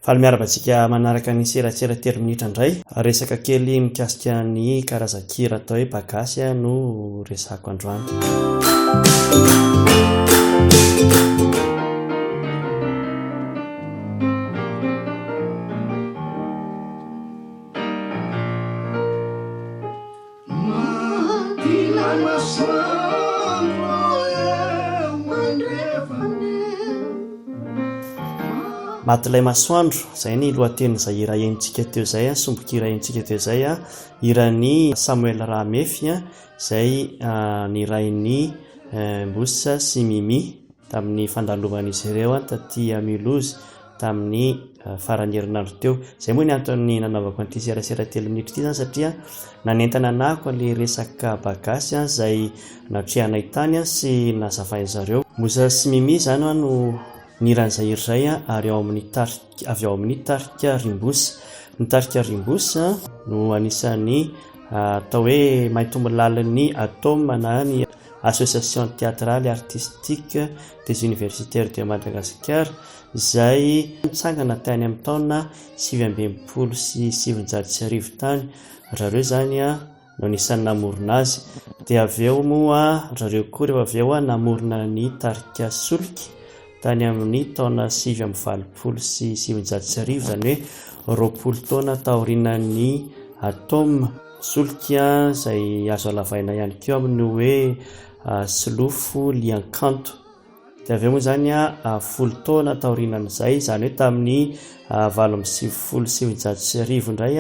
Faly miarahaba antsika manaraka ny serasera telo minitra indray. Resaka kely mikasika ny karazan-kira atao hoe bagasy no resahako androany. Maty ilay masoandro, izay ny lohatenin'izay hira henontsika teo izay, sombin-kira henontsika teo izay, hiran'i Samuel Rahamefy izay nirahin'i Mbosa sy Mimi tamin'ny fandalovan'izy ireo taty Mulhouse tamin'ny faran'ny herinandro teo. Izay moa ny antony nanaovako an'ity serasera telo minitra ity izany satria nanentana anahako ilay resaka bagasy izay natrehanay tany sy nazavain-dry zareo. Moussa sy Mimi izany no nihiran'izay hira izay ary ao amin'ny tarika avy ao amin'ny tarika Rimbos. Ny tarika Rimbos no anisan'ny atao hoe maintimolalin'ny Atome na ny Association Théâtrale et Artistique des Universitaires de Madagascar izay nitsangana tany amin'ny taona 1969 tany. Ry zareo izany no anisan'ny namorona azy. Dia avy eo moa ry zareo koa rehefa avy eo namorona ny tarika Solika tany amin'ny taona 1989, izany hoe 20 taona taorianan'ny Atome. Solika izay azo halavaina ihany koa amin'ny hoe Solofo Liankanto. Dia avy eo moa izany folo taona taorianan'izay, izany hoe tamin'ny 1998 indray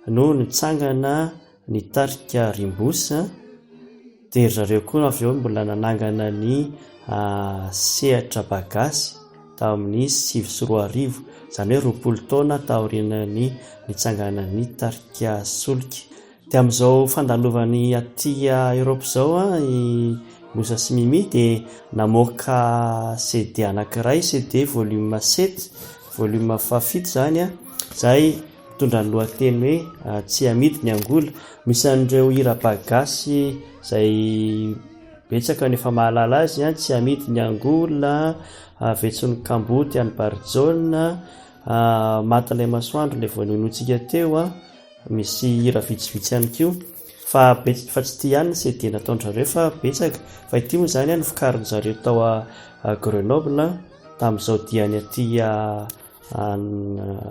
no nitsangana ny tarika Rimbos. Dia ry zareo koa avy eo mbola nanangana ny sehatra bagasy tamin'ny 2009, izany hoe 20 taona taorian'ny nitsanganan'ny tarika Solika. Dia amin'izao fandalovany aty Europe izao i Moussa sy Mimi dia namoaka CD anankiray, CD volume sept, volume fahafito izany, izay mitondra ny lohateny hoe Tsy amidy ny angola. Misy an'ireo hira bagasy izay betsaka no efa mahalala azy, Tsy amidy ny angola, Vetson'ny kamboty an'i Barijaona, Maty ilay masoandro ilay vao nohenointsika teo. Misy hira vitsivitsy ihany koa fa betsaka fa tsy ity ihany ny CD nataon-dry zareo fa betsaka fa ity moa izany novokarin-dry zareo tao Grenoble tamin'izao diany aty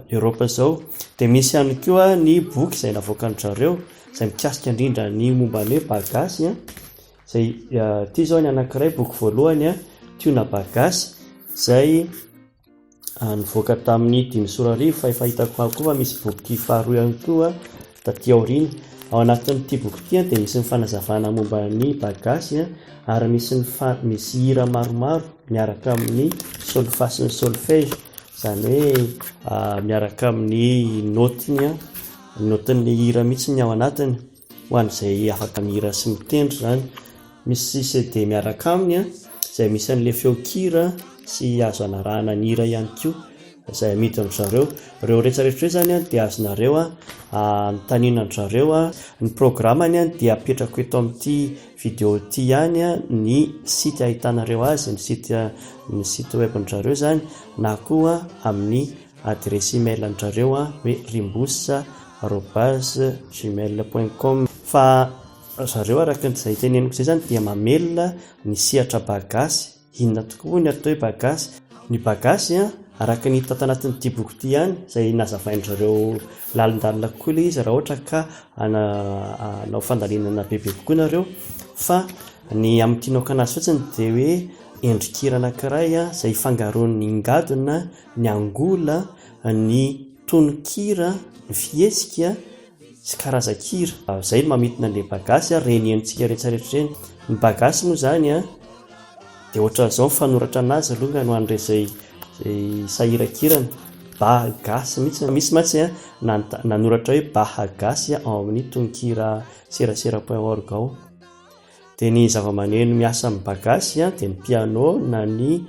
Europe izao. Dia misy ihany koa ny boky izay navoakan-dry zareo izay mikasika indrindra ny momba ny hoe bagasy izay ity izao ny anankiray boky voalohany Tiona Bagasy izay Nivoaka tamin'ny 2005 fa efa hitako ihany koa fa misy boky faharoa ihany koa taty aoriana. Ao anatin'ity boky ity dia misy ny fanazavana momba ny bagasy ary misy ny fa- misy hira maromaro miaraka amin'ny solfa sy ny solfège, izany hoe miaraka amin'ny naotiny, naotin'ny hira mihitsy ny ao anatiny. Ho an'izay afaka mihira sy mitendry izany. Misy CD miaraka aminy izay misy an'ilay feon-kira sy azo anarahana ny hira ihany koa izay amidin-dry zareo. Ireo rehetra rehetra ireo izany dia azonareo anontaniana an-dry zareo. Ny programany dia apetrako eto amin'ity vidéo ity ihany ny site ahitanareo azy, ny site ny site web-ndry zareo izany na koa amin'ny adiresy email an-dry zareo hoe rimbos arobase gmail point com. Fa zareo araka izay teneniko izay izany dia mamelona ny sehatra bagasy. Inona tokoa moa ny atao hoe bagasy? Ny bagasy araka ny hita tato anatin'ity boky ity ihany izay nazavain-dry zareo lalindalina kokoa ilay izy raha ohatra ka hanao fandalinana bebe kokoa nareo. Fa ny hamintinako anazy fotsiny dia hoe endri-kira anankiray izay ifangaroan'ny ngadona, ny angola, ny tononkira, ny fihetsika sy karazan-kira. Izay no mamintina an'ilay bagasy ary ireny henontsika rehetra rehetra ireny. Ny bagasy moa izany dia ohatran'izao ny fanoratra anazy alongany ho an'ireo izay sahirankirana, ba gasy mihitsy. Misy mantsy nanoratra hoe baha gasy ao amin'ny tononkira serasera point org ao. Dia ny zavamaneno miasa amin'ny bagasy dia ny piano na ny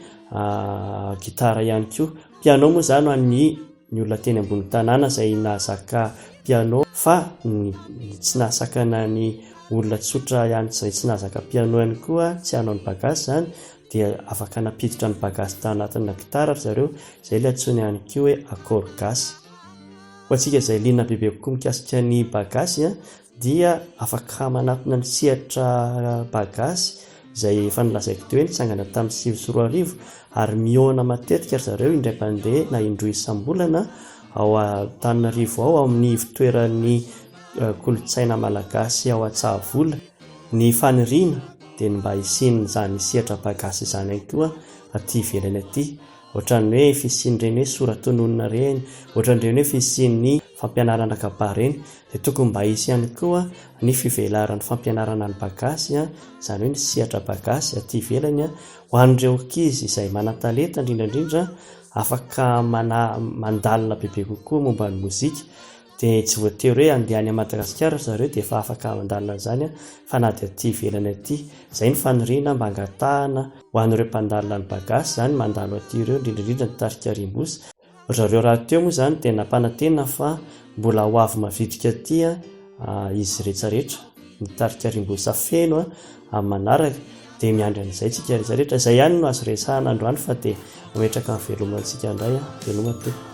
gitara ihany koa. Piano moa izany ho an'ny ny olona teny ambony tanàna izay nahazaka piano fa ny tsy nahasakana ny olona tsotra ihany izay tsy nahazaka piano ihany koa tsy hanao ny bagasy izany. Dia afaka nampiditra ny ba gasy tao anatina gitara ry zareo, izay ilay antsoina ihany koa hoe accord gasy. Ho antsika izay liana bebe kokoa mikasika ny ba gasy dia afaka manatona ny sehatra ba gasy izay efa nolazaiko teo hoe nitsangana tamin'ny 2009 ary mihaona matetika ry zareo indray mpandeha na indroa isam-bolana ao Antananarivo ao amin'ny ivotoeran'ny kolontsaina malagasy ao Antsahavola. Ny faniriana dia ny mba hisian'izany sehatra ba gasy izany ihany koa aty ivelany aty. Ohatran'ny hoe fisian'ireny hoe sora-tononina ireny, ohatran'ireny hoe fisian'ny fampianarana kabary ireny, dia tokony mba hisy ihany koa ny fivelaran'ny fampianarana ny ba gasy, izany hoe ny sehatra ba gasy aty ivelany ho an'ireo ankizy izay manan-talenta indrindra indrindra afaka mandalina bebe kokoa momba ny mozika. Dia tsy voatery hoe handeha any Madagasikara ry zareo dia efa afaka mandalina an'izany fa na dia aty ivelany aty. Izay no faniriana mba angatahana ho an'ireo mpandalina ny bagasy izany mandalo aty ireo indrindra indrindra ny tarika Rimbosa. Ry zareo rahateo moa izany dia nampanantena fa mbola ho avy mavitrika aty izy rehetrarehetra, ny tarika Rimbosa feno amin'ny manaraka. Dia miandry an'izay tsika rehetra rehetra. Izay ihany no azo resahana androany fa dia mametraka ny velomantsika indray aho. Veloma tompoko.